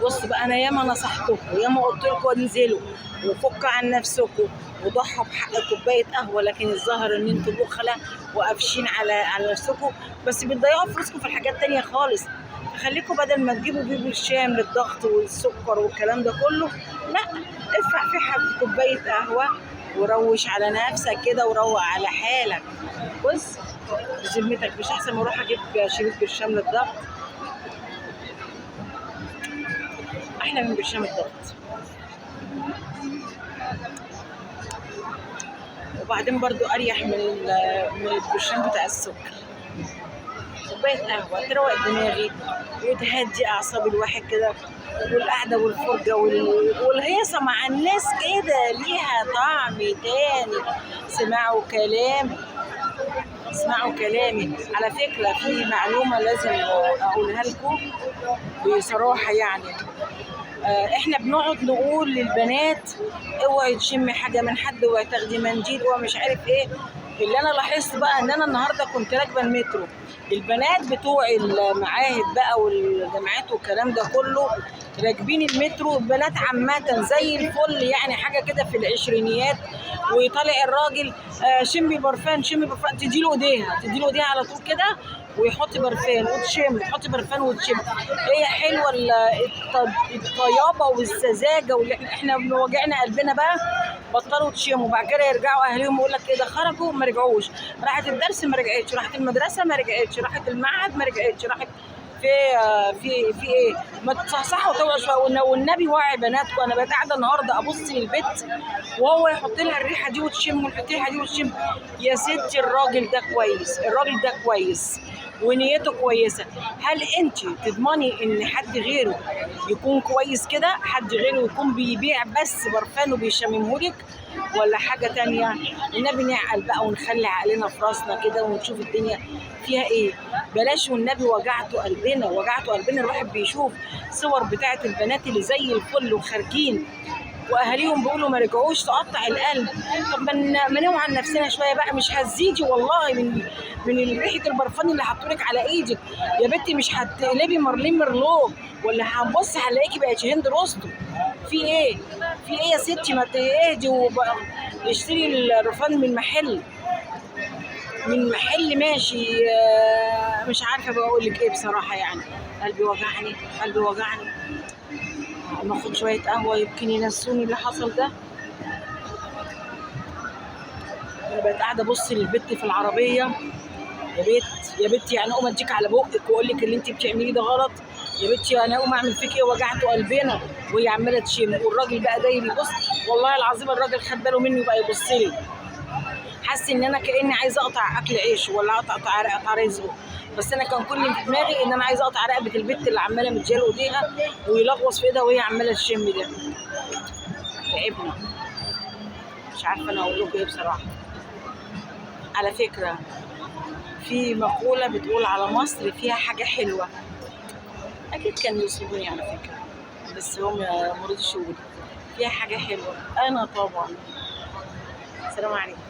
بص بقى، انا ياما نصحتكم، ياما قلت لكم انزلوا وفكوا عن نفسكم وضحوا بحق كوباية قهوة، لكن الظاهر ان انتوا بخله وقافشين على نفسكم، بس بتضيعوا فلوسكم في حاجات تانية خالص. خليكم بدل ما تجيبوا بيبو الشام للضغط والسكر والكلام ده كله، لا ادفع في حق كوباية قهوة وروش على نفسك كده وروق على حالك. بص بذمتك مش احسن ما اروح اجيب شريط برشام للضغط؟ احلى من برشام الضغط. وبعدين برضو اريح من البرشام بتاع السكر. كوباية قهوة تروق دماغي وتهدي اعصاب الواحد كده، والقعده والفرجه والهيصه مع الناس كده ليها طعم تاني. اسمعوا كلامي، اسمعوا كلامي. على فكرة في معلومة لازم اقولها لكم بصراحة، يعني احنا بنقعد نقول للبنات اوعي تشمي حاجة من حد، اوعي تاخدي منديل، اوعي مش عارف ايه. اللي انا لاحظت بقى ان انا النهارده كنت راكبه المترو، البنات بتوع المعاهد بقى والجامعات والكلام ده كله راكبين المترو، البنات عامة زي الفل، يعني حاجة كده في العشرينيات، ويطلع الراجل شمي برفان شمي برفان، تديله ايديها، تديله ايديها على طول كده، ويحط برفان وتشم، تحط برفان وتشم. هي حلوة الطيابه والسذاجه، واللي احنا وجعنا قلبنا بقى، بطلوا تشموا. وبعد كده يرجعوا اهاليهم يقول لك ايه ده، خرجوا ما رجعوش، راحت الدرس ما رجعتش، راحت المدرسة ما رجعتش، راحت المعهد ما رجعتش، راحت في في في ايه. ما تصحصحوا وتوعوا شوية، والنبي وعي بناتكم. انا بقيت قاعدة النهارده ابص للبيت وهو يحط لها الريحة دي وتشم، ويحط لها الريحة دي وتشم. يا ستي الراجل ده كويس، الراجل ده كويس ونيته كويسة. هل انت تضمني ان حد غيره يكون كويس كده؟ حد غيره يكون بيبيع بس برفان وبيشممهولك ولا حاجة تانية؟ النبي نعقل بقى ونخلي عقلنا في راسنا كده ونشوف الدنيا فيها ايه. بلاش والنبي وجعتوا قلبنا، وجعتوا قلبنا. الواحد بيشوف صور بتاعه البنات اللي زي الفل وخارجين واهاليهم بيقولوا ما رجعوش، تقطع القلب. طب ما نوعي عن نفسنا شوية بقى، مش هتزيدي والله من ريحه البرفان اللي حطولك على ايدك يا بنتي، مش هتقلبي مارلين ميرلو، ولا هنبص هنلاقيكي بقت هند رستم. في ايه؟ في ايه يا ستي؟ ما تهدي واشتري الرفان من محل، من محل ماشي. مش عارفه بقول لك ايه بصراحة، يعني قلبي وجعني، قلبي وجعني. اما اخد شوية قهوة يمكن ينسوني اللي حصل ده. انا بقيت قاعدة ابص للبت في العربية، يا بت يا بت، يعني اقوم اديك على بقك واقول لك اللي انت بتعمليه ده غلط يا بنتي، انا اقوم اعمل فيك ايه؟ وجعته قلبنا وهي عماله تشم، والراجل بقى جاي بيبص. والله العظيم الراجل خد باله مني وبقى يبص لي، حس ان انا كاني عايزه اقطع اكل عيشه ولا اقطع رزقه. بس انا كان كل اللي في دماغي ان انا عايزه اقطع رقبة البت اللي عماله متجاله ايديها ويلغوص في ايدها وهي عماله تشم ده. تعبنا، مش عارفه انا اقول لكم ايه بصراحة. على فكرة في مقولة بتقول على مصر فيها حاجة حلوة، اكيد كانوا يوصلوني على فكرة، بس هم ما رضوش يقولوا فيها حاجة حلوة. انا طبعا. السلام عليكم.